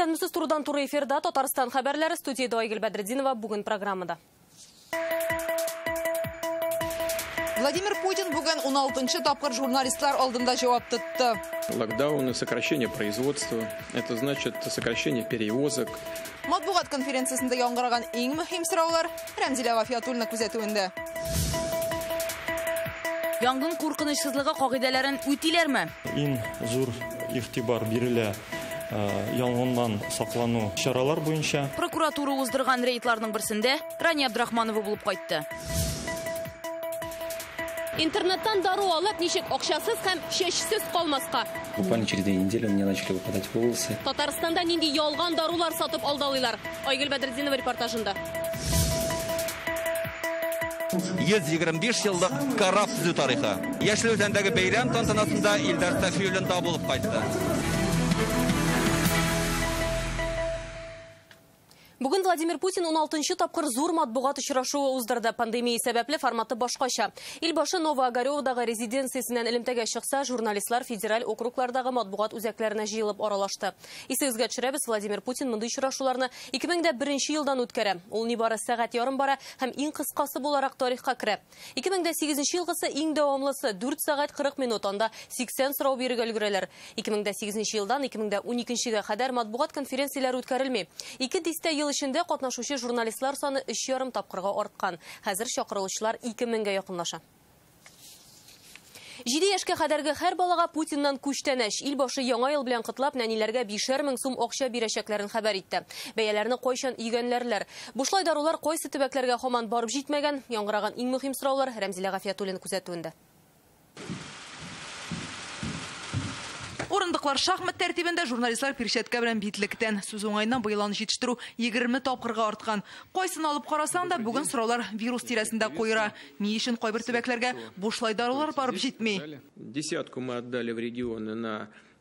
Исәнмесез, турыдан-туры эфирда Татарстан хәбәрләре, студияда Айгөл Бәдретдинова бүген программада. Владимир Путин бүген 16-нчы тапкыр журналистлар алдында җавап тотты. Локдауны, сокращение производства, это значит сокращение перевозок. Матбугат конференциясендә яңгыраган иң мөһим сораулар Рәмзилә Гафиятуллина күзәтүендә. Янгын куркынычсызлыгы кагыйдәләрен үтиләрме? Иң зур игътибар бирелә янгыннан саклану чаралар буенча. Прокуратура уздырган рейдларның берсендә Рания Абдрахманова булып кайтты. Интернеттан дару алып, ничек акчасыз һәм чәчсез калмаска. Буквально через 2 недели у меня начали выпадать волосы. Татарстанда нинди ялган дарулар сатып алдалыйлар? Айгөл Бәдретдинова репортажында. 125 еллык кораб төзү тарихы. Яшел Үзәндәге бәйрәм тантанасында Илдар Сафиуллин да булып кайтты. Бүген Владимир Путин 16-нчы тапкыр зур матбугат очрашуы уздырды. Пандемия сәбәпле форматы башкача. Илбашы Новоогареводагы резиденциясеннән элемтәгә чыкса, журналистлар федераль округлардагы матбугат үзәкләренә җыелып аралашты. Исегезгә төшерәбез, Владимир Путин мондый очрашуларны 2001 елдан үткәрә. Ул нибары сәгать ярым бара һәм иң кыскасы буларак тарихка керә. 2008 елгысы иң дәвамлысы 4 сәгать 40 минут, анда 80 сорау бирергә өлгерәләр. 2008 елдан 2012 кадәр матбугат конференцияләре үткәрелми. 2 дистә ел эчендә катнашучы журналистлар саны 3,5 тапкырга арткан. Хәзер чакырылучылар 2000гә якынлаша. 7 яшькә кадәрге һәр балага Путиннан күчтәнәч. Илбашы яңа ел белән котлап, нәниләргә 5000 сум акча бирәчәкләрен хәбәр итте. Бәяләрне кайчан йөгәнләрләр? Бушлай дарулар кайсы төбәкләргә һаман барып җитмәгән? Яңгыраган иң мөһим сораулар Рәмзилә Гафиятуллина күзәтүендә. Урындыклар шахмат тәртибендә, журналистлар перчатка белән битлектән. Сүз уңаеннан быел аны җитештерү 20 тапкырга арткан. Кайсын алып карасаң да, бүген сораулар вирус тирәсендә куера. Ни өчен кайбер төбәкләргә бушлай дарулар барып җитми? Десятку мы отдали в регионы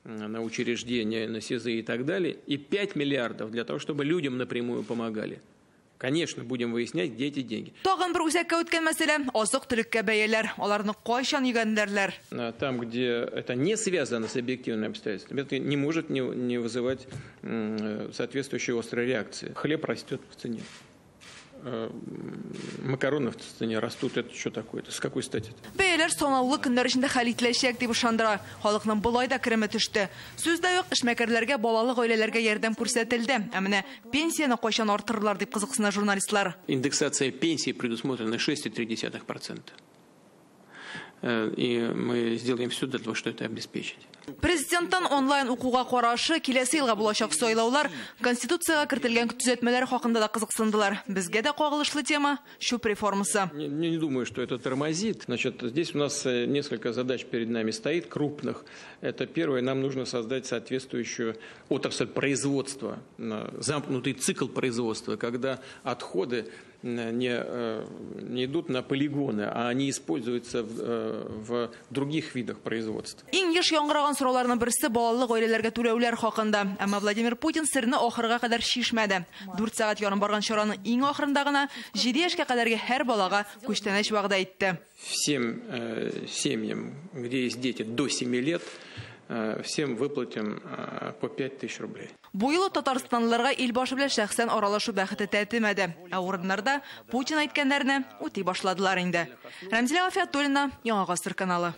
на учреждения, на СИЗы и так далее, и 5 миллиардов для того, чтобы людям напрямую помогали. Конечно, будем выяснять, где эти деньги. Тагын бер үзәккә үткән мәсьәлә азык-төлеккә бәяләр. Аларны кайчан йөгәнләрләр? Там, где это не связано с объективными обстоятельствами, это не может не вызывать соответствующей острой реакции. Хлеб растет в цене. Макароны в цене растут, это что такое? Это с какой стати? Бәяләр санаулы көннәр эчендә хәл ителәчәк дип ышандыра. Халыкның болай да кереме төште. Сүз дә юк, эшмәкәрләргә, балалы гаиләләргә ярдәм күрсәтелде. Ә менә пенсияне кайчан арттырырлар дип кызыксына журналистлар. Индексация пенсии предусмотрена 6,3%. И мы сделаем все для того, чтобы это обеспечить. Президенттан онлайн укуга карашы, киләсе елга булачак сайлаулар, Конституциягә кертелгән төзәтмәләр хакында да кызыксындылар. Безгә дә кагылышлы тема чүп реформасы. Не думаю, что это тормозит. Значит, здесь у нас несколько задач перед нами стоит, крупных. Это первое, нам нужно создать соответствующую отрасль производства, замкнутый цикл производства, когда отходы не идут на полигоны, а они используются в других видах производства. Иң еш яңгыраган сорауларның берсе балалы гаиләләргә түләүләр хакында. Әмма Владимир Путин серне ахырга кадәр шишмәде. 4 сәгать ярым барган чараның иң ахырында гына 7 яшькә кадәрге һәр балага күчтәнәч вәгъдә итте. Всем семьям, где есть дети до 7 лет, всем выплатим по 5000 рублей. Бу юлы татарстанлыларга илбашы белән шәхсән аралашу бәхете тәтемәде. Ә урыннарда Путин әйткәннәрне үти башладылар инде. Рәмзилә Гафиятуллина, Яңа Гасыр каналы.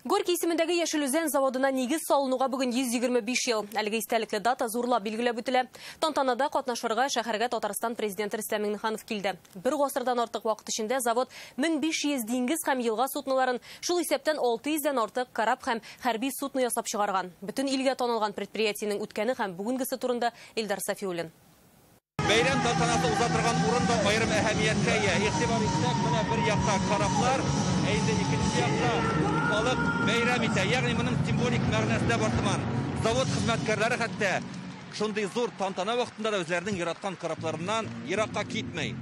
Горький исемендәге Яшел Үзән заводына нигез салынуга бүген 125 ел. Әлеге истәлекле дата зурлап билгеләп үтелә. Тантанада катнашырга шәһәргә Татарстан президенты Рөстәм Миңнеханов килде. Бер гасырдан артык вакыт эчендә завод 1500 диңгез һәм елга судноларын, шул исәптән 600дән артык кораб һәм хәрби судно ясап чыгарган. Бөтен илгә танылган предприятиенең үткәне һәм бүгенгесе турында Илдар Сафиуллин. Бәйрәм тантанасы уза торган урында аерым әһәмияткә ия. Игътибар итсәк, менә бер якта кораблар, ә инде икенче якта халык бәйрәм итә. Ягъни моның символик мәгънәсе дә бар сыман. Завод хезмәткәрләре хәтта шундый зур тантана вакытында да үзләренең яраткан корабларыннан еракка китмей.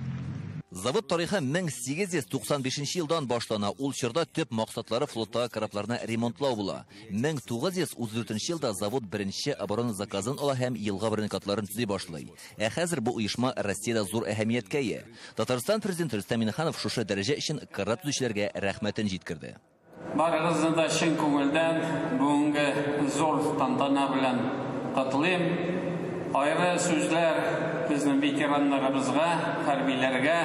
Завод тарихы 1895 елдан башлана. Ул чорда төп максатлары флоттагы корабларны ремонтлау була. 1934 елда завод беренче оборона заказын ала һәм елга бронекатларын төзи башлый. Ә хәзер бу оешма Россиядә зур әһәмияткә ия. Татарстан президенты Рөстәм Миңнеханов шушы дәрәҗә өчен кораб төзүчеләргә рәхмәтен җиткерде. Барыгызны да чын күңелдән бүгенге зур тантана белән котлыйм. Айры сүзләр безнең ветераннарыбызга, хәрбиләргә.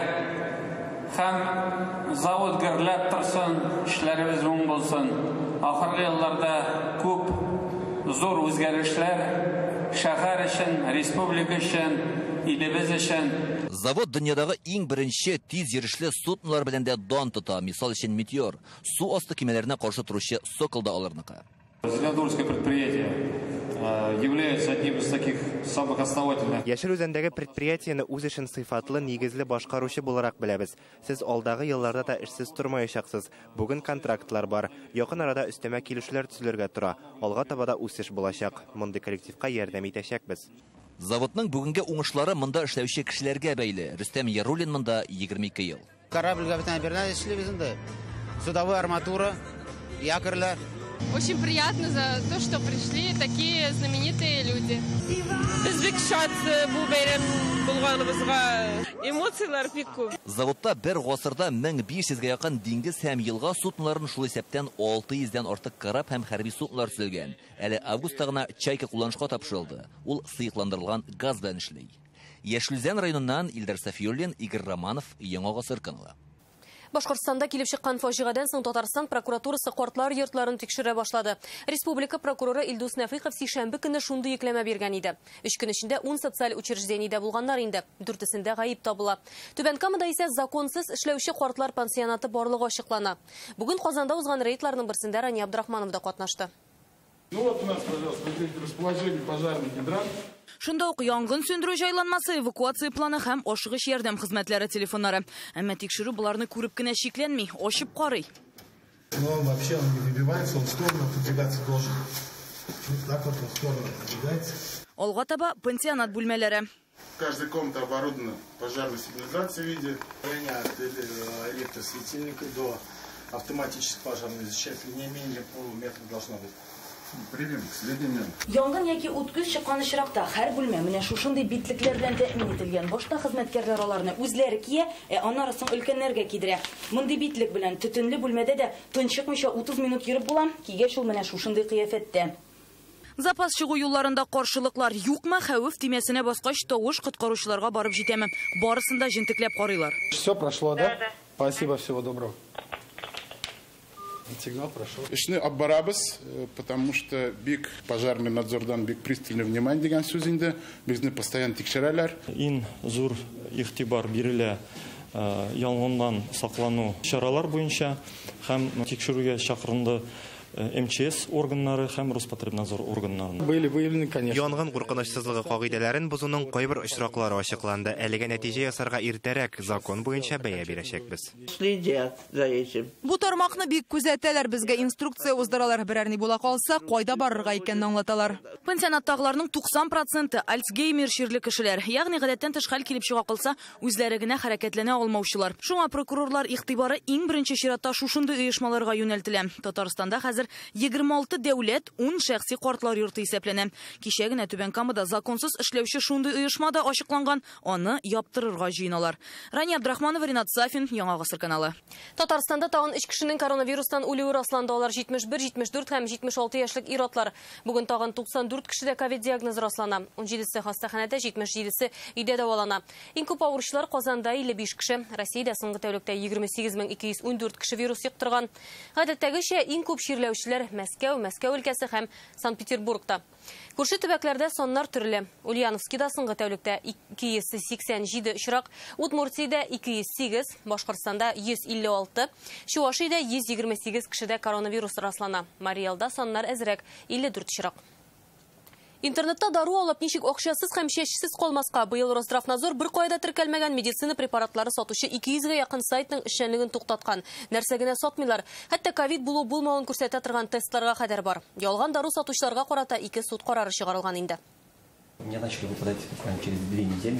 Һәм завод гөрләп торсын, эшләребез уң булсын. Ахыргы елларда күп зур үзгәрешләр шәһәр өчен, республика өчен, илебез өчен. Завод дөньядагы иң беренче тиз йөрешле суднолар белән дә дан тота. Мисал өчен, Метеор. Су асты кимәләренә каршы торучы Сокол да аларныкы. Зеленодольское предприятие является одним из таких самых основательных. Яшел Үзәндәге предприятиене үз эшен сыйфатлы, нигезле башкаручы буларак беләбез. Сез алдагы елларда да эшсез тормаячаксыз. Бүген контрактлар бар. Якын арада өстәмә килешүләр төзелергә тора. Алга таба да үсеш булачак. Мондый коллективка ярдәм итәчәкбез. Заводның бүгенге уңышлары монда эшләүче кешеләргә бәйле. Рөстәм Яруллин монда 22 ел. Корабльгә бит бернәрсә эшлибез инде. Судовая арматура, якорьлар. Очень приятно за то, что пришли такие знаменитые люди. Без бик шат бу бәйрәм булганыбызга, эмоцияләр бик күп. Заводта бер гасырда 1500гә якын диңгез һәм елга судноларын, шул исәптән 600дән артык кораб һәм хәрби суднолар төзелгән. Әле августта гына Чайка кулланышка тапшырылды. Ул сыекландырылган газ белән эшли. Яшел Үзән районыннан Илдар Сафиуллин, Игорь Романов, Яңа Гасыр каналы. Башкортстанда килеп чыккан фаҗигадән соң Татарстан прокуратурасы картлар йортларын тикшерә башлады. Республика прокуроры Илдус Нәфыйков сишәмбе көне шундый йөкләмә биргән иде. 3 көн эчендә 10 социаль учреждениедә булганнар инде. 4-сендә гаеп табыла. Түбән Камада исә законсыз эшләүче картлар пансионаты барлыгы ачыклана. Бүген Казанда узган рейдларның берсендә Рания Абдрахманов да катнашты. Ну вот у нас, пожалуйста, расположение пожарный гидрант. Шунда ук янгын сүндерү җайланмасы, эвакуация планы һәм ашыгыч ярдәм хезмәтләре телефоннары. Әмма тикшерү боларны күреп кенә чикләнми, ачып карый. Но он вообще он не выбивается, он в сторону отодвигаться должен. Вот так вот он в сторону отодвигается. Алга таба пансионат бүлмәләре. Каждая комната оборудована пожарной сигнализацией в виде от электросветильника до автоматических пожарных защищателей не менее полуметра должно быть. Примем к сведению. Янгын яки ут-күз чыккан очракта һәр бүлмә менә шушындый битлекләр белән тәэмин ителгән. Башта хезмәткәрләр аларны үзләре кия, ә аннары соң өлкәннәргә кидерә. Мондый битлек белән төтенле бүлмәдә дә тынчыкмыйча 30 минут йөреп була. Кигәч ул менә шушындый кыяфәттә. Запас чыгу юлларында каршылыклар юкмы, хәвеф төймәсенә баскач тавыш коткаручыларга барып җитәме? Барысын да җентекләп карыйлар. Все прошло, да? Да. Спасибо, всего доброго. Сигнал прошел. Эшне алып барабыз, потому что бик пожарный надзордан бик пристальное внимание дигән сүз инде. Безне постоянно тикшерәләр. Иң зур игътибар бирелә янгыннан саклану чаралар буенча һәм тикшерүгә чакырынды МЧС органнары һәм Роспотребнадзор органнары. Были выявлены, конечно. Янгын куркынычсызлыгы кагыйдәләрен бозуның кайбер очраклары ачыкланды. Әлегә нәтиҗә ясарга иртәрәк, закон буенча бәя бирәчәкбез. Следят за этим. Бу тармакны бик күзәтәләр, безгә инструкция уздыралар. Берәр ни була калса, кайда барырга икәнен аңлаталар. Пансионаттагыларның 90% Альцгеймер чирле кешеләр, ягъни гадәттән тыш хәл килеп чыга калса, үзләре генә хәрәкәтләнә алмаучылар. Шуңа прокурорлар игътибары иң беренче чиратта шушындый оешмаларга юнәлтелә. Татарстанда хәзер 26 дәүләт, 10 шәхси картлар йорты исәпләнә. Кичә генә Түбән Камада законсыз эшләүче шундый оешма да ачыкланган, аны яптырырга җыеналар. Рания Абдрахманова, Ринат Сафин, Яңа Гасыр каналы. Татарстанда тагын 3 кешенең коронавирустан үлүе расланды. Алар 71, 74 һәм 76 яшьлек ир-атлар. Бүген тагын 94 кешедә ковид диагнозы раслана. 17-се хастаханәдә, 77-се өйдә дәвалана. Иң күп авыручылар Казанда 55 кеше. Россиядә соңгы тәүлектә 28214 кеше вирус йоктырган. Гадәттәгечә иң күп чирләүчеләр Мәскәү, Мәскәү өлкәсе һәм Санкт-Петербургта. Күрше төбәкләрдә саннар төрле. Ульяновскида соңгы тәүлектә 287 очрак, Удмуртиядә 208, Башкортстанда 156, Чувашиядә 128 кешедә коронавирус раслана. Мариялда саннар әзрәк 54 очрак. Интернетта дару алып ничек акчасыз һәм чәчсез калмаска? Быел Росздравнадзор бер кайда теркәлмәгән медицина препаратлары сатучы 200гә якын сайтның эшчәнлеген туктаткан. Нәрсә генә сатмыйлар. Хәтта ковид булу булмавын күрсәтә торган тестларга кадәр бар. Ялган дару сатучыларга карата 2 суд карары чыгарылган инде. У меня начали выпадать буквально через 2 недели,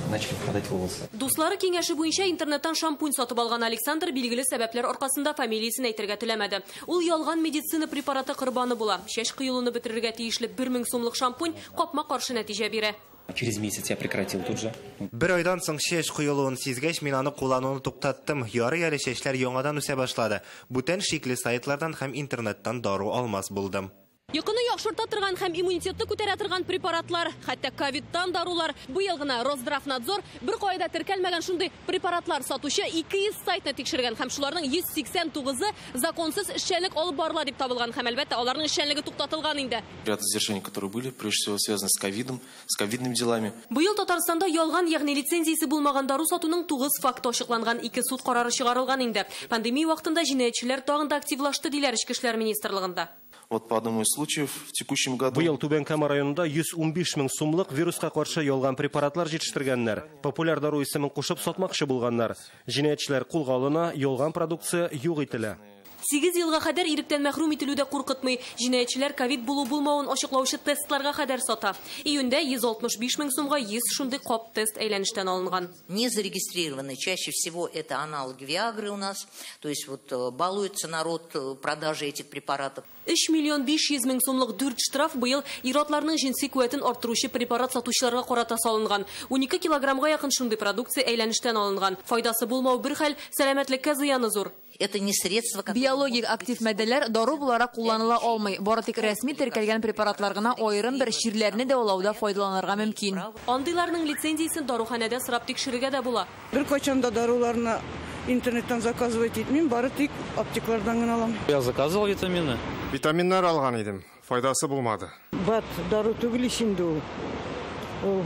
начали выпадать волосы. Дуслары киңәше буенча интернеттан шампунь сатып алган Александр билгеле сәбәпләр аркасында фамилиясен әйтергә теләмәде. Ул ялган медицина препараты корбаны була. Чәч коелуны бетерергә тиешле 1000 сумлык шампунь капма-каршы нәтиҗә бирә. Через месяц я прекратил тут же. Бер айдан соң чәч коелуын сизгәч, мин аны куллануны туктаттым. Ярый әле чәчләр яңадан үсә башлады. Бүтән шикле сайтлардан һәм интернеттан дару алмас булдым. Йокыны яхшырта торган һәм иммунитетны күтәрә торган препаратлар, хәтта ковидтан дарулар. Быел гына Росздравнадзор бер кайда теркәлмәгән шундый препаратлар сатучы 200 сайтны тикшергән һәм шуларның 189-ы законсыз эшчәнлек алып барыла дип табылган һәм әлбәттә аларның эшчәнлеге туктатылган инде. Ряд задержаний, которые были, прежде всего связаны с ковидом, с ковидными делами. Быел Татарстанда ялган, ягъни лицензиясе булмаган дару сатуның 9 факты ачыкланган, 2 суд карары чыгарылган инде. Пандемия вакытында җинаятьчеләр тагын да активлашты диләр Эчке эшләр министрлыгында. Вот по одному из случаев в текущем году. Быел Түбән Кама районында 115 мең сумлык вируска каршы ялган препаратлар җитештергәннәр. Популяр дару исемен кушып сатмакчы булганнар. Җинаятьчеләр кулга алына, ялган продукция юк ителә. 8 елга кадәр иректән мәхрүм ителү дә куркытмый. Җинаятьчеләр ковид булу-булмавын ачыклаучы тестларга кадәр сата. Июньдә 165 мең сумга 100 шундый кап тест әйләнештән алынган. Не зарегистрированы чаще всего это аналоги Виагры у нас, то есть вот балуется народ продажей этих препаратов. 3 миллион 500 мең сумлык 4 штраф быел ир-атларның җенси куәтен арттыручы препарат сатучыларга карата салынган. 12 килограммга якын шундый продукция әйләнештән алынган. Файдасы булмау бер хәл, сәламәтлеккә зыяны зур. Это не средство, которое Биологик актив матдәләр дару буларак кулланыла алмый. Бары тик рәсми теркәлгән препаратлар гына аерым бер чирләрне дәвалауда файдаланырга мөмкин. Андыйларның лицензиясен даруханәдә сорап тикшерергә дә була. Бер кайчан да даруларны интернеттан заказывать итмим, бары тик аптеклардан гына алам. Я заказывал витамины. Витаминнар алган идем, файдасы булмады. Бат дару түгел инде ул. Ул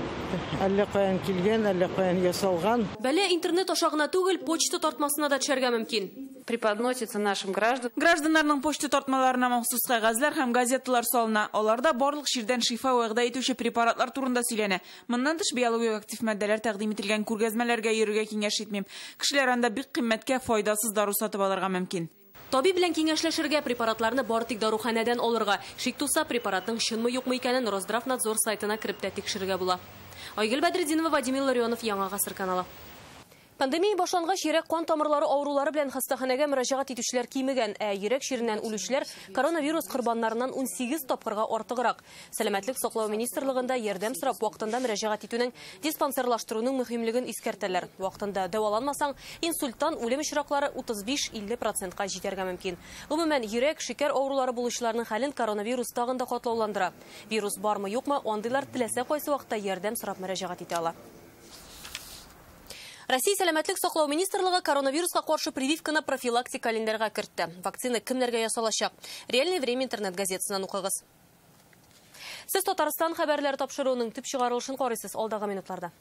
әллә каян килгән, әллә каян ясалган. Бәлә интернет аша гына түгел, почта тартмасына да төшәргә мөмкин. Преподносится нашим гражданам. Гражданнарның почта тартмаларына махсус кәгазьләр һәм газеталар салына. Аларда барлык чирдән шифа вәгъдә итүче препаратлар турында сөйләнә. Моннан тыш биологик актив матдәләр тәкъдим ителгән күргәзмәләргә йөрергә киңәш итмим. Кешеләр анда бик кыйммәткә файдасыз дару сатып алырга мөмкин. Табиб белән киңәшләшергә, препаратларны бары тик даруханәдән алырга. Шик туса, препаратның чынмы юкмы икәнен Росздравнадзор сайтына кереп тә тикшерергә була. Айгөл Бәдретдинова, Вадим Илларионов, Яңа Гасыр каналы. Пандемия башлангач, йөрәк-кан тамырлары авырулары белән хастаханәгә мөрәҗәгать итүчеләр кимегән, ә йөрәк чиреннән үлүчеләр коронавирус корбаннарыннан 18 тапкырга артыграк. Сәламәтлек саклау министрлыгында ярдәм сорап вакытында мөрәҗәгать итүнең, диспансерлаштыруның мөһимлеген искәртәләр. Вакытында дәваланмасаң, инсульттан үлем очраклары 35-50%-ка җитәргә мөмкин. Гомумән, йөрәк, шикәр авырулары булучыларның хәлен коронавирус тагын да катлауландыра. Вирус бармы, юкмы, андыйлар теләсә кайсы вакытта ярдәм сорап мөрәҗәгать итә ала. Россия сәламәтлек саклау министрлыгы коронавируска каршы прививканы профилактик календарьга кертте. Вакцина кемнәргә ясалачак? Реальное время интернет-газетасыннан укыгыз. Сез Татарстан хәбәрләре тапшыруының төп чыгарылышын карыйсыз алдагы минутларда.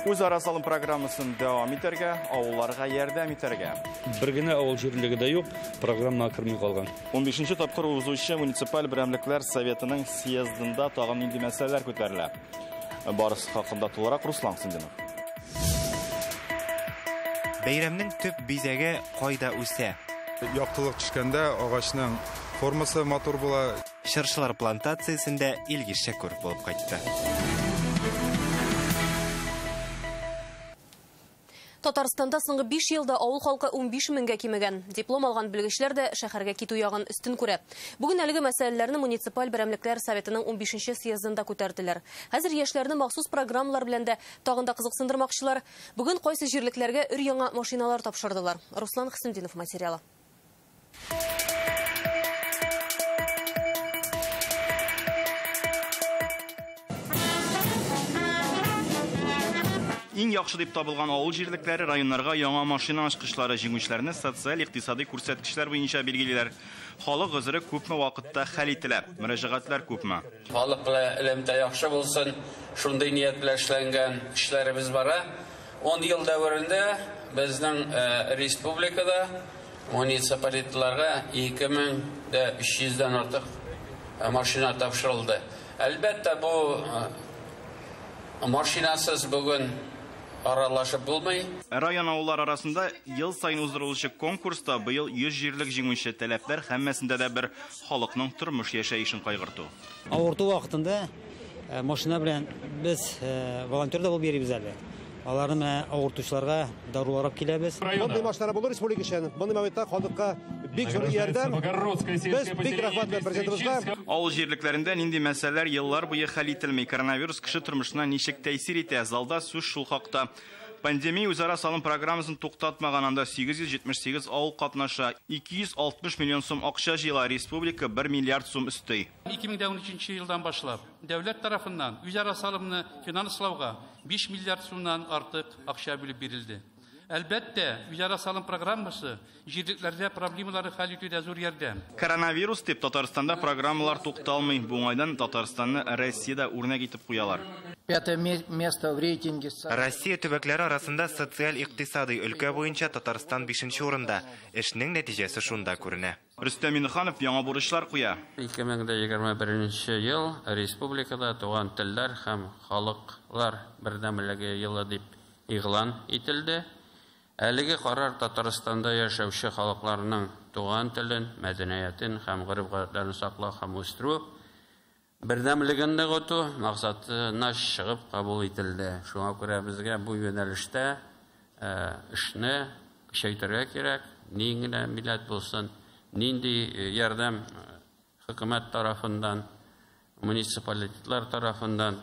Үзара салым программасын дәвам итәргә, авылларга ярдәм итәргә. Бер генә авыл җирлеге дә юк, программа керми калган. 15нче тапкыр узучы муниципаль берәмлекләр советының съездында тагын нинди мәсьәләләр күтәрелә? Барысы хакында тулырак Руслан Синдинов. Бәйрәмнең төп бизәге кайда үсә? Яктылык төшкәндә агачның формасы матур була. Чыршылар плантациясендә Илгиз Шәкүров булып кайтты. Татарстанда соңгы 5 елда авыл халкы 15 меңгә кимегән. Диплом алган белгечләр дә шәһәргә китү ягын өстен күрә. Бүген әлеге мәсьәләләрне муниципаль берәмлекләр советының 15нче съездында күтәрделәр. Хәзер яшьләрне махсус программалар белән дә тагын да кызыксындырмакчылар. Бүген кайсы җирлекләргә өр-яңа машиналар тапшырдылар. Руслан Хөсендинов материалы. Иң яхшы дип табылган авыл җирлекләре районнарга яңа машина ачкычлары, җиңүчеләрне социаль-икътисади күрсәткечләр буенча билгелиләр. Халык гозере күпме вакытта хәл ителә, мөрәҗәгатьләр күпме? Халык белән элемтә яхшы булсын, шундый ният белән эшләнгән эшләребез бара. 10 ел дәверендә безнең республикада муниципалитетларга 2300-дән артык машина тапшырылды. Әлбәттә, бу машинасыз бүген аралашып булмый. Район авыллар арасында ел сайын уздырылучы конкурста быел 100 җирлек җиңүче. Таләпләр һәммәсендә дә бер: халыкның тормыш яшәешен кайгырту. Авырту вакытында машина белән без волонтер да булып йөрибез әле. Аларны менә авыртучыларга дарулар алып киләбез. Мондый машиналар булыр республика өчен. Мондый моментта халыкка бик зур ярдәм. Без бик рәхмәтле президентыбызга. Авыл җирлекләрендә нинди мәсьәләләр еллар буе хәл ителми? Коронавирус кеше тормышына ничек тәэсир итә? Залда сүз шул хакта. Пандемия үзара салым программасын туктатмаган, анда 878 авыл катнаша, 260 миллион сум акча җыела, республика 1 миллиард сум өсти. 2013 елдан башлап дәүләт тарафыннан үзара салымны финанслауга 5 миллиард сумнан артык акча бүлеп бирелде. Әлбәттә, үзара салым программасы җирлекләрдә проблемаларны хәл итүдә зур ярдәм. Коронавирус дип Татарстанда программалар тукталмый. Бу уңайдан Татарстанны Россиядә үрнәк итеп куялар. Пятое место в рейтинге. Россия төбәкләре арасында социаль-икътисадый өлкә буенча Татарстан 5-нче урында. Эшнең нәтиҗәсе шунда күренә. Рөстәм Миңнеханов яңа бурычлар куя. 2021 ел республикада туган телләр һәм халыклар бердәмлеге елы дип игълан ителде. Әлеге карар Татарстанда яшәүче халыкларның туган телен, мәдәниятен һәм гореф-гадәтләрен саклау һәм үстерү, бердәмлеген ныгыту максатына чыгып кабул ителде. Шуңа күрә безгә бу юнәлештә эшне көчәйтергә кирәк. Ни генә милләт булсын, нинди ярдәм хөкүмәт тарафыннан, муниципалитетлар тарафыннан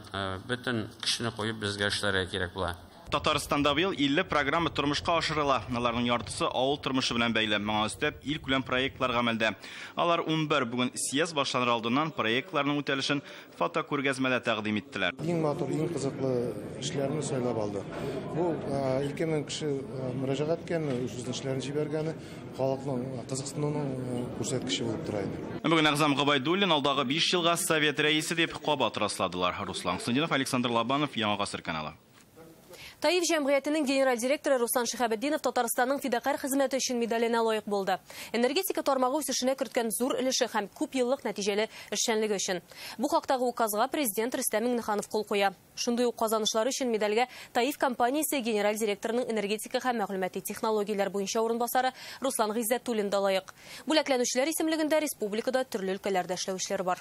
бөтен көчне куеп безгә эшләргә кирәк була. Татарстанда быел 50 программа тормышка ашырыла. Аларның яртысы авыл тормышы белән бәйле. Моңа өстәп илкүләм проектлар гамәлдә. Алар 11. Бүген съезд башланыр алдыннан проектларның үтәлешен фотокүргәзмәдә тәкъдим иттеләр. Иң матур, иң кызыклы эшләрне сайлап алды. Бу 2000 кеше мөрәҗәгать иткән, үзенең эшләрен җибәргәне халыкның кызыксынуының күрсәткече булып тора иде. Бүген Әгъзам Гобәйдуллин алдагы 5 елга Совет рәисе дип кабат расладылар. Руслан Хусендинов, Александр Лобанов, Яңа Гасыр каналы. Таиф җәмгыятенең генераль директоры Руслан Шиһабетдинов Татарстанның фидакарь хезмәте өчен медаленә лаек булды. Энергетика тармагы үсешенә керткән зур өлеше һәм күп еллык нәтиҗәле эшчәнлеге өчен. Бу хактагы указга президент Рөстәм Миңнеханов кул куя. Шундый ук казанышлары өчен медальгә Таиф компаниясе генераль директорының энергетика һәм мәгълүмати технологияләр буенча урынбасары Руслан Гыйззәтуллин да лаек. Бүләкләнүчеләр исемлегендә республикада төрле өлкәләрдә эшләүчеләр бар.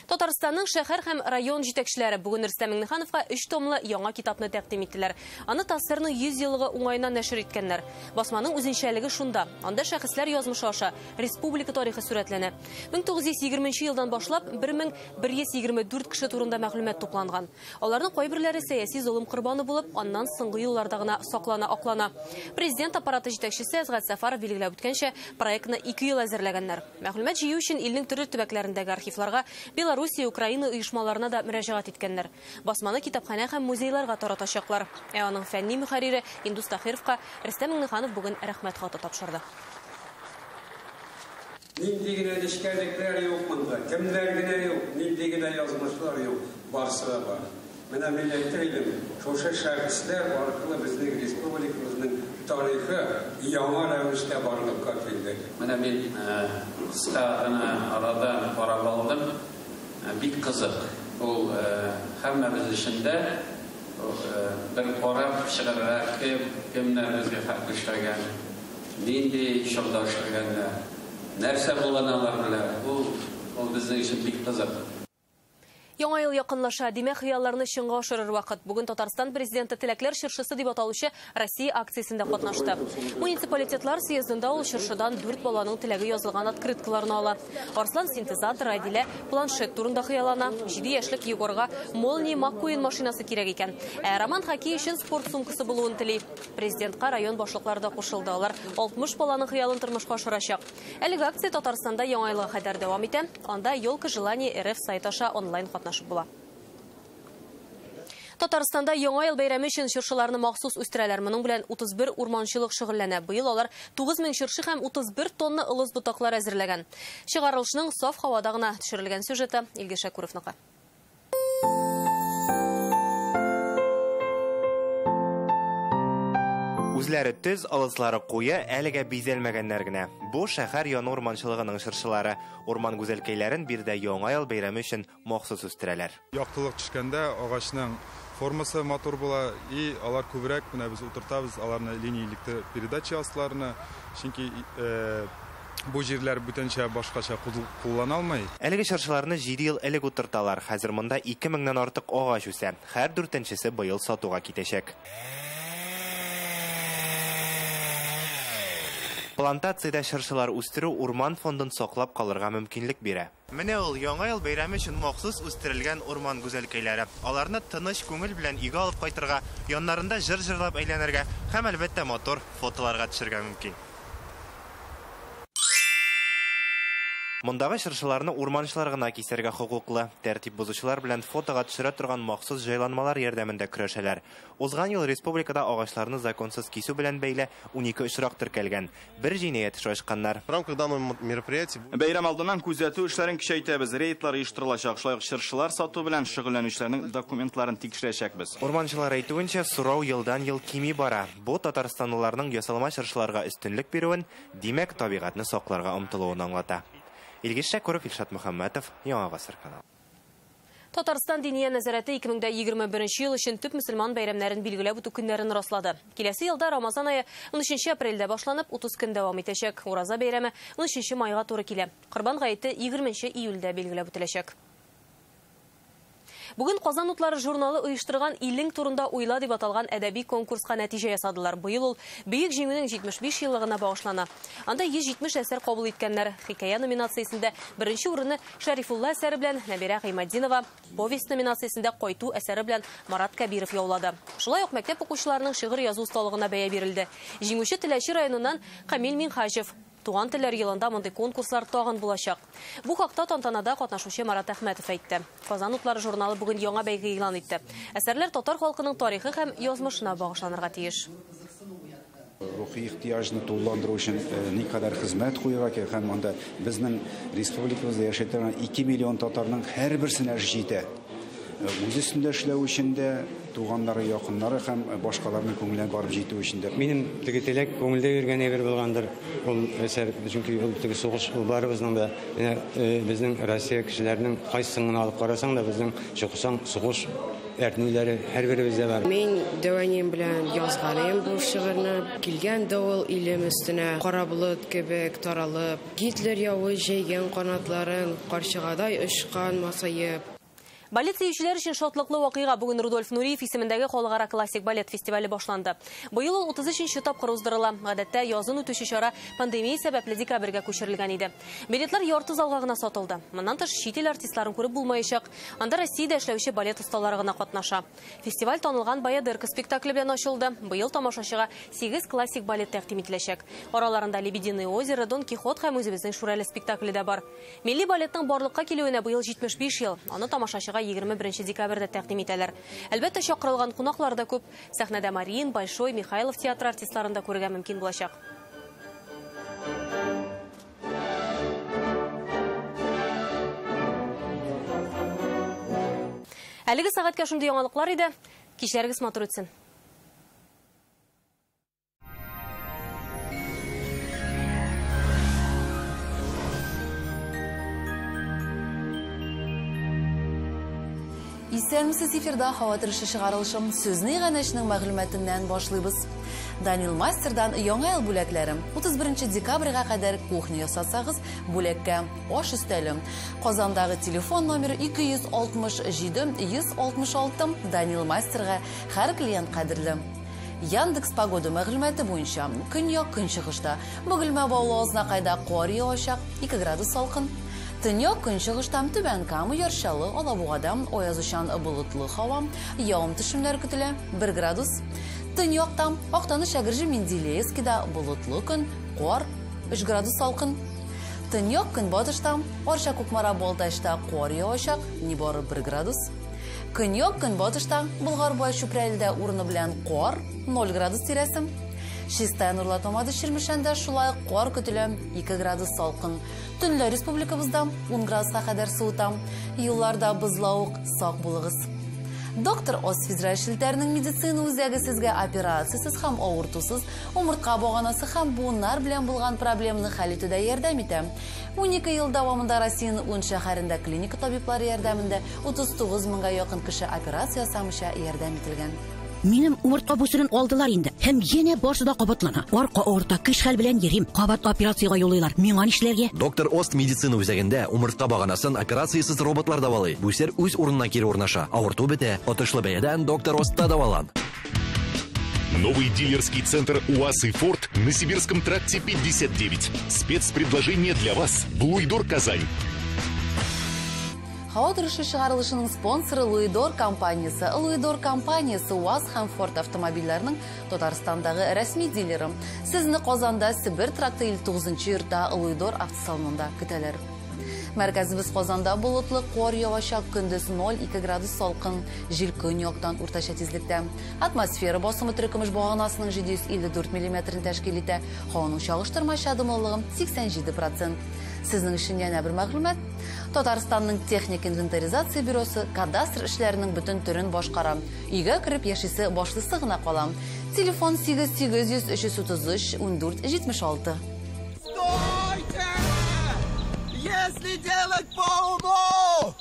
Татарстанның шәһәр һәм район җитәкчеләре бүген Рөстәм Миңнехановка 3 томлы яңа китапны тәкъдим иттеләр. Аны ТАССРның 100 еллыгы уңаеннан нәшер иткәннәр. Басманың үзенчәлеге шунда. Анда шәхесләр язмышы аша республика тарихы сурәтләнә. 1920 елдан башлап 1124 кеше турында мәгълүмат тупланган. Аларның кайберләре сәяси золым корбаны булып, аннан соңгы елларда гына саклана, аклана. Президент аппараты җитәкчесе Әсгать Сәфәров билгеләп үткәнчә, проектны 2 ел әзерләгәннәр. Мәгълүмат җыю өчен илнең төрле төбәкләрендәге архивларга, Белоруссия, Украина оешмаларына да мөрәҗәгать иткәннәр. Басманы китапханә һәм музейларга таратачаклар. Ә аның фәнни мөхәррире Индус Тахировка Рөстәм Миңнеханов бүген рәхмәт хаты тапшырды. Нинди генә нечкәлекләр юк монда, кемнәр генә юк, нинди генә язмышлар юк, барысы да бар. Менә мин әйтер идем, шушы шәхесләр аркылы безнең республикабызның тарихы яңа рәвештә барлыкка килде. Менә мин кыска гына арада карап алдым. Бик кызык. Ул һәммәбез өчен дә бер карап чыгарга, кемнәр безгә хак эшләгән, нинди чорда эшләгәннәр, нәрсә булган алар белән. Ул безнең өчен бик кызык. Яңа ел якынлаша, димәк, хыялларны чынга ашырыр вакыт. Бүген Татарстан президенты Теләкләр чыршысы дип аталучы Россия акциясендә катнашты. Муниципалитетлар съездында ул чыршыдан 4 баланың теләге язылган открыткаларны ала. Арслан синтезатор, Әдилә планшет турында хыяллана. 7 яшьлек Егорга Молния Маккуин машинасы кирәк икән. Ә Роман хоккей өчен спорт сумкасы булуын тели. Президентка район башлыклары да кушылды. Алар 60 баланың хыялын тормышка ашырачак. Әлеге акция Татарстанда яңа елга кадәр дәвам итә. Анда «Елка желаний» РФ сайты аша онлайн катнашып була. Татарстанда яңа ел бәйрәме өчен чыршыларны махсус үстерәләр. Моның белән 31 урманчылык шөгыльләнә. Быел алар 9000 чыршы һәм 31 тонна ылыс ботаклар әзерләгән. Чыгарылышның саф һавада гына төшерелгән сюжеты Илгиз Шәкүровныкы. Үзләре төз, алыслары куе, әлегә бизәлмәгәннәр генә. Бу шәһәр яны урманчылыгының чыршылары. Урман гүзәлкәйләрен биредә яңа ел бәйрәме өчен махсус үстерәләр. Яктылык төшкәндә агачның формасы матур була, и алар күбрәк, менә без утыртабыз аларны линия электропередача асларына, чөнки бу җирләр бүтәнчә башкача куллана алмый. Әлеге чыршыларны 7 ел элек утырталар. Хәзер монда 2000-нән артык агач үсә. Һәр дүртенчесе быел сатуга китәчәк. Плантациядә чыршылар үстерү урман фондын саклап калырга мөмкинлек бирә. Менә ул Яңа ел бәйрәме өчен махсус үстерелгән урман гүзәлкәйләре. Аларны тыныч күңел белән өйгә алып кайтырга, яннарында җыр җырлап әйләнергә һәм әлбәттә матур фотоларга төшергә мөмкин. Мондагы чыршыларны урманчылар гына кисәргә хокуклы. Тәртип бозучылар белән фотога төшерә торган махсус җайланмалар ярдәмендә көрәшәләр. Узган ел республикада агачларны законсыз кисү белән бәйле 12 очрак теркәлгән. Бер җинаять эше ачканнар. В рамках данного мероприятия Бәйрәм алдыннан күзәтү эшләрен көчәйтәбез. Рейдлар оештырылачак. Шулай ук чыршылар сату белән шөгыльләнүчеләрнең документларын тикшерәчәкбез. Урманчылар әйтүенчә, сорау елдан-ел кими бара. Бу татарстанлыларның ясалма чыршыларга өстенлек бирүен, димәк, табигатьне сакларга омтылуын аңлата. Илгиз Шәкүров, Илшат Мөхәммәтов, Яңа Гасыр каналы. Татарстан Диния нәзарәте 2021 ел өчен төп мөселман бәйрәмнәрен билгеләп үтү көннәрен раслады. Киләсе елда Рамазан ае 13 апрельдә башланып, 30 көн дәвам итәчәк. Ураза бәйрәме 13 майга туры килә. Корбан гаете 20 июльдә билгеләп үтеләчәк. Бүген Казан утлары журналы оештырган «Илең турында уйла» дип аталган әдәби конкурска нәтиҗә ясадылар. Быел ул Бөек Җиңүнең 75 еллыгына багышлана. Анда 170 әсәр кабул иткәннәр. Хикәя номинациясендә беренче урынны Шәрифулла әсәре белән Нәбирә Гыйматдинова, повесть номинациясендә Кайту әсәре белән Марат Кәбиров яулады. Шулай ук мәктәп укучыларының шигырь язу осталыгына бәя бирелде. Җиңүче Теләче районыннан Камил Минһаҗев. Туган телләр елында мондый конкурслар тагын булачак. Бу хакта тантанада катнашучы Марат Әхмәтов әйтте. Казан утлары журналы бүген яңа бәйге игълан итте. Әсәрләр татар халкының тарихы һәм язмышына багышланырга тиеш. Рухи ихтыяҗны тулыландыру өчен никадәр хезмәт куярга кирәк һәм анда безнең республикабызда яшәй торган 2 миллион татарның һәрберсенә эш җитә. Үз өстендә эшләү өчен дә, туганнары, якыннары һәм башкаларның күңеленә барып җитү өчен дә. Минем теге теләк күңелдә йөргән әйбер булгандыр. Ул әсәр, чөнки ул теге сугыш, ул барыбызның да, менә безнең Россия кешеләренең кайсысын гына алып карасаң да, безнең чокысаң сугыш әрнүләре һәрберебездә бар. Мин дәвәнием белән язганым бу шигырьне. Килгән давыл илем өстенә, кара болыт кебек таралып, Гитлер явы җәйгән канатларын, карчыгадай очкан масаеп. Балет сөючеләр өчен шатлыклы вакыйга бүген Рудольф Нуриев исемендәге халыкара классик балет фестивале башланды. Быел ул 33 тапкыр уздырыла. Гадәттә язын үтүче чара пандемия сәбәпле декабрьгә күчерелгән иде. Билетлар ярты залга гына сатылды. Моннан тыш чит ил артистларын күреп булмаячак. Анда Россиядә эшләүче балет осталары гына катнаша. Фестиваль танылган Баядерка спектакле белән ачылды. Быел тамашачыга 8 классик балет тәкъдим ителәчәк. Араларында Лебединое озеро, Дон Кихот һәм үзебезнең Шүрәле спектакле дә бар. Милли балетның барлыкка килүенә быел 75 ел. Аны тамашачыга 21 декабрьдә тәкъдим итәләр. Әлбәттә, чакырылган кунаклар да күп. Сәхнәдә Мариин, Большой, Михайлов театры артистларын да күрергә мөмкин булачак. Әлеге сәгатькә шундый яңалыклар иде. Кичләрегез матур үтсен. Исәнмесез, эфирда һава торышы чыгарылышым. Сүзне иганәченең мәгълүматыннан башлыйбыз. Данил Мастердан яңа ел бүләкләре. 31 декабрьгә кадәр кухня ясасагыз, бүләккә аш өстәле. Казандагы телефон номеры 267 166. Данил Мастерга һәр клиент кадерле. Яндекс погода мәгълүматы буенча көньяк көнчыгышта Бөгелмә Баулы Азнакайда кар явачак, 2 градус салкын. Төньяк көнчыгышта Түбән Кама, Яр Чаллы, Алабугада аязучан болытлы һава, явым-төшемнәр көтелә, 1 градус. Төньякта Актаныш, Әгерҗе, Менделеевскида болытлы көн, кар, 3 градус салкын. Төньяк көнбатышта Арча, Кукмара, Балтачта кар явачак, нибары 1 градус. Көньяк көнбатышта Болгар, Бай, Чүпрәледә урыны белән кар, 0 градус тирәсе. Чистай, Нурлат, Мамадыш, Чирмешәндә шулай кар көтелә, 2 градус салкын. Төнлә республикабызда 10 градуска кадәр суыта. Юлларда бозлавык, сак булыгыз. Доктор Ос федераль челтәренең медицина үзәге сезгә операциясез һәм авыртусыз умыртка баганасы һәм буыннар белән булган проблеманы хәл итүдә ярдәм итә. 12 ел дәвамында Россиянең 10 шәһәрендә клиника табиблары ярдәмендә 39 меңгә якын кеше операция ясамыйча ярдәм ителгән. Минем умыртка бүсерен алдылар инде. Һәм янә барсы да кабатлана. Арка авырта, көч хәл белән йөрим. Кабат операциягә юлыйлар. Миңа нишләргә? Доктор Ост медицина үзәгендә умыртка баганасын операциясез роботлар дәвалый. Бүсер үз урынына кире урнаша. Авырту бетә. Отышлы бәядән доктор Остта дәвалан. Новый дилерский центр УАЗ и Форд на Сибирском тракте 59. Спецпредложение для вас в Луидор Казань. Һава торышы чыгарылышының спонсоры Луидор компаниясе. Луидор компаниясе УАЗ һәм Форд автомобильләренең Татарстандагы рәсми дилеры. Сезне Казанда Себер тракты 59 йортта Луидор автосалонында көтәләр. Мәркәзебез Казанда болытлы, кар явачак, көндез 0,2 градус салкын, җил көньяктан уртача тизлектә. Атмосфера басымы терекөмеш баганасының 754 миллиметрын тәшкил итә. Һаваның чагыштырмача дымлылыгы 87%. Сезнең өчен янә бер мәгълүмат. Татарстанның техник инвентаризация бюросы кадастр эшләренең бөтен төрен башкара. Өйгә кереп яшисе башлысы гына кала. Телефон 8800 333 14 76. Стойте! Если делать по уму,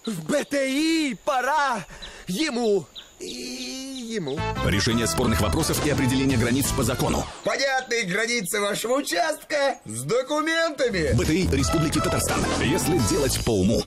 в БТИ пора ему и ему. Решение спорных вопросов и определение границ по закону. Понятные границы вашего участка с документами. БТИ Республики Татарстан. Если делать по уму.